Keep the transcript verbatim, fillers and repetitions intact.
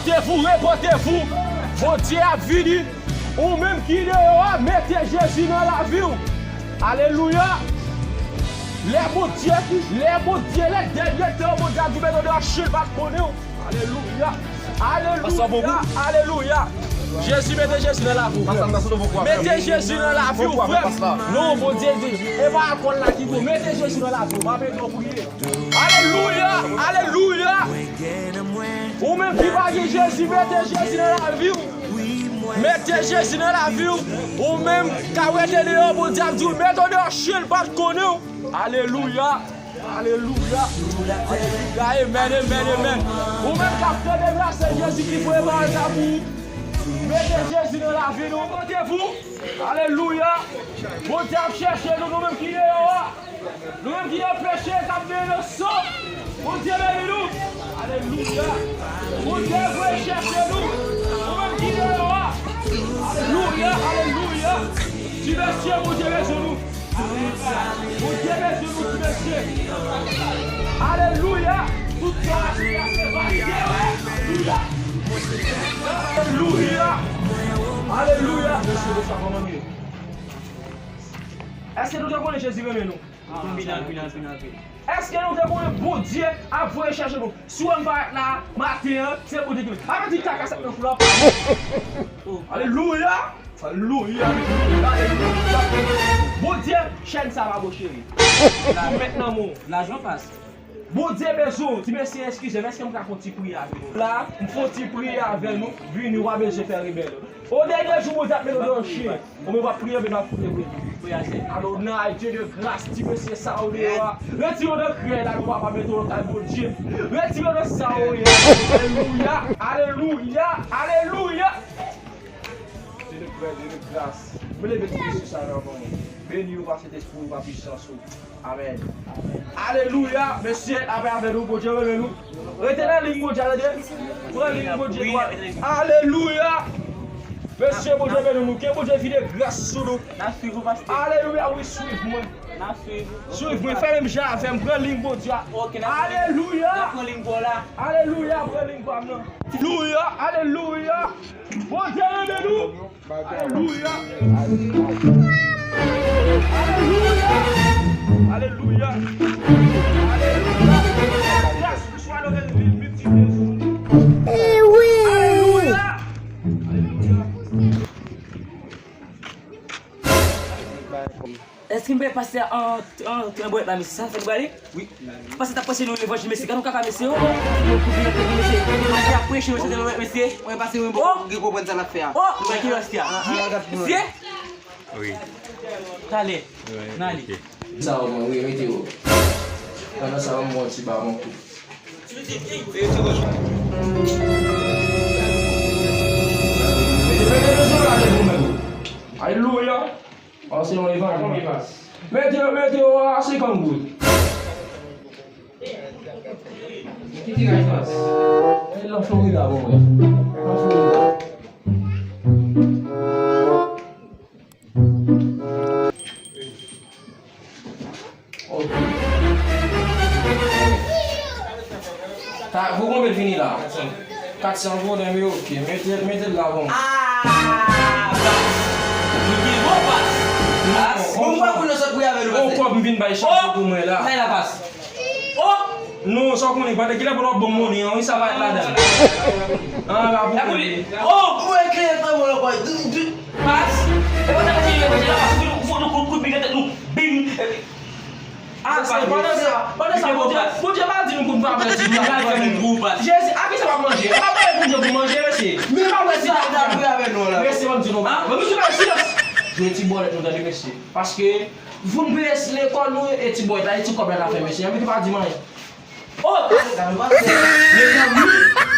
Repentez-vous, repentez-vous. Bondye ap vini. Ou menm ki deyò a, mete Jezi nan lavi w. Alelouya. Lè Bondye, lè Bondye, lè dènye tan, Bondye ap di, "Mete deyò, chen pa t konnen w." Alelouya. Alelouya. Alelouya. Jezi, mete Jezi nan lavi w, frè. Mete Jezi nan lavi w, frè. Non, Bondye di, e pa alkòl la ki bon. Mete Jezi nan lavi w. M ap ede w priye. Alelouya. Alelouya. Ou menm ki pa gen Jezi, mete Jezi nan lavi w. Mete Jezi nan lavi w. Ou menm k ap rete deyò, Bondye ap di w, "Mete w deyò, chen pa t konnen w." Alelouya. Alelouya. Alelouya. Amen, amen, amen. Ou menm k ap tande m la, se Jezi ki voye pawòl sa pou ou. Mete Jezi nan lavi nou. Repentez-vous. Alelouya. Bondye ap chèche nou, nou menm ki deyò a. Nou menm ki nan peche, k ap benyen nan san. Bondye beni nou. Alelouya. Bondye voye chèche nou. Nou menm ki deyò a. Alelouya, alelouya. Ti mesye, Bondye bezwen nou. Bondye bezwen nou, ti mesye. Alelouya. Tout sa a se vanite. Alelouya. Alelouya. Alelouya. Mesye, bonswa, kòman nou ye? Èske nou te konnen Jezi renmen nou? Anpil, anpil, anpil, anpil. Èske nou te konnen Bondye ap voye chèche nou? Si w wè m parèt la maten an, se Bondye ki vle. Ape di kaka sèt nan kou la. Alelouya! Alelouya! Alelouya! Bondye, chèn sa pa bon, cheri. Ou mèt nan men w. Lajan pas. Bondye bezwen w. Ti mesye, eskize m, èske m ka fè yon ti priyè avè nou? La, m fè yon ti priyè avè nou. Vini, w pa bezwen fè rebèl. O dènye jou, Bondye ap mete w deyò chen. Ou menm w ap priye, men w ap priye pou li. Adonay, Dye de gras, ti mesye sa ou deyò a. Retire w nan krèy la, non, papa, mete w nan kay Bondye. Retire w nan sa ou ye a. Alelouya, alelouya, alelouya. Dye de krèy, Dye de gras. Mwen leve ti mesye sa nan men w. Beni yo pa Sentespri, yo pa pisans ou. Amèn. Alelouya. Mesye, apre avè nou, Bondye renmen nou. Rete nan liy Bondye, tande. Pran liy Bondye dwat. Alelouya. Mesye, Bondye beni nou. Ke Bondye vide gras sou nou. N ap swiv ou, pastè. Alelouya, wi, swiv mwen. N ap swiv ou. Swiv mwen, fè menm jan avè m. Pran liy Bondye a. Ok, n ap pran liy. Alelouya. N ap pran liy pa w la. Alelouya, pran liy pa m nan. Alelouya, alelouya. Bondye renmen nou. Alelouya. Alelouya. Alelouya. Alelouya. Gras pou swa lòt vil miltipliye sou nou. Eh oui. Alelouya. Alelouya. Èske m pè pastè an, an, an bwèt la, mesye? Sa fè l prale? Wi. Pastè t ap preche nou levanjil, mesye. Gade yon kaka, mesye. Oh, oh, oh, oh, mesye. Pastè ap preche, mesye, mesye. Mwen pase, mwen bon, gen konprann sa l ap fè a. Oh, mwen ki pastè a. Mesye. Wi. Talè. N ale. Sa w bon, wi, mete yo. Pandan sa, m bon ti ba bon kou. Alelouya. An se yon evanjil. Mete, mete yo a senkant goud. Ki tiraj pas? E lan Florida, bon, mwen. Lan Florida. Ok. Ta, pou konbyen l fini la? Kat san goud, men ok. Mete, mete l la, bon. Ah, bas. Nou gen bon bas. Bas. Bon, mwen pou nou sot priye avè nou, pastè. Bon, kòb m vin bay chaje pou mwen la. Sa la, bas. Oh! Non, sa w konnen, pandan kilè pou w ap ban m monnen an, wi, sa va et ladan. An, la pou mwen. Oh, mwen klè tan mwen ankò. Pas. E pandan ke se evanjil la, pas, ou fè nou kout, kout, kout, kout, kout, kout, bing. Ah, se pandan sa, pandan sa, Bondye, Bondye pa di nou pou n pa pèdi nou. Jezi, a ki sa w ap manje? Ou pa pale Bondye pou manje, mesye. Men pa wè si ta pral priye avè nou la. Mesye, ban m di nou, ban m di nou, silans. Jwe ti bòlèt nou, tande, mesye. Paske, vou n peye lekòl nou e ti bòlèt la, e ti kòb la n ap fè, mesye. Anpil pa di m anyen. Oh! Mezanmi!